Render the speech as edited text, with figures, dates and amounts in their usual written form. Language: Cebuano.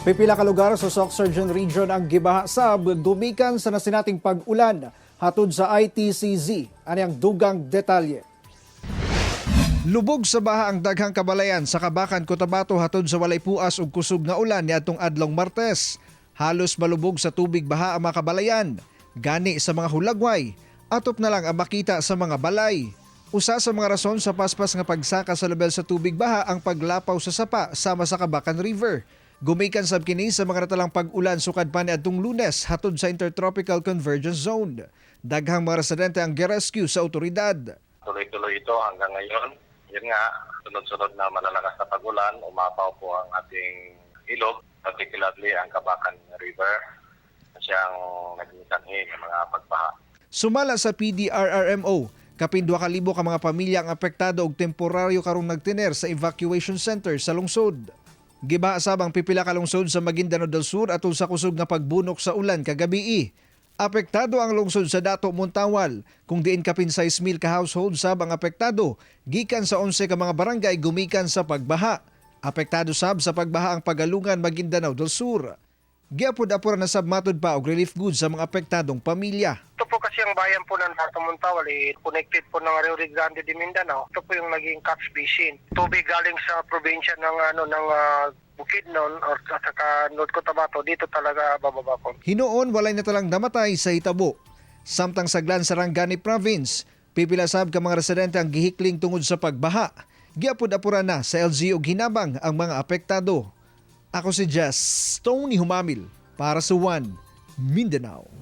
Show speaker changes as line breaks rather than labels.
Pipila ka lugar sa Soccsksargen Region ang gibaha sab gumikan sa nasinating pag-ulan, hatod sa ITCZ. Ani ang dugang detalye. Lubog sa baha ang daghang kabalayan sa Kabacan, Cotabato hatod sa walay puas ug kusog nga ulan niadtong adlong Martes. Halos malubog sa tubig baha ang mga kabalayan. Gani sa mga hulagway, atop na lang ang makita sa mga balay. Usa sa mga rason sa paspas nga pagsaka sa level sa tubig baha ang paglapaw sa sapa sama sa Kabacan River. Gumikan sab kini sa mga natalang pag-ulan sukad pa niadtong Lunes hatod sa Intertropical Convergence Zone. Daghang mga residente ang girescue sa otoridad.
Tuloy-tuloy ito hanggang ngayon. Yun nga, sunod-sunod na malalakas na pagulan, umapaw po ang ating ilog, particularly ang Kabacan River, na siyang naging sanhi ng mga pagbaha.
Sumala sa PDRRMO, kapin 2,000 ka mga pamilya ang apektado og temporaryo karong nagtiner sa evacuation center sa lungsod. Gibaha sab ang pipila ka lungsod sa Maguindanao del Sur atol sa kusog nga pagbunok sa ulan kagabii. Apektado ang lungsod sa Datu Montawal, kung diin kapin 6,000 ka household sab ang apektado gikan sa 11 ka mga barangay gumikan sa pagbaha. Apektado sab sa pagbaha ang Pagalungan, Maguindanao del Sur. Giapod-apura na sab matud pa og relief goods sa mga apektadong pamilya.
Ito po kasi ang bayan po ng Datu Montawal, eh, connected po ng Rio Grande de Mindanao. Ito po yung naging catch basin. Tubig galing sa probinsya ng ano ng Bukidnon or at saka North Cotabato, dito talaga bababa po.
Hinuon walay natalang namatay sa hitabo. Samtang saglan sa Sarangani Province, pipila sab ka mga residente ang gihikling tungod sa pagbaha. Giapod-apura na sa LGU og hinabang ang mga apektado. Ako si Jess Tony Humamil para sa One Mindanao.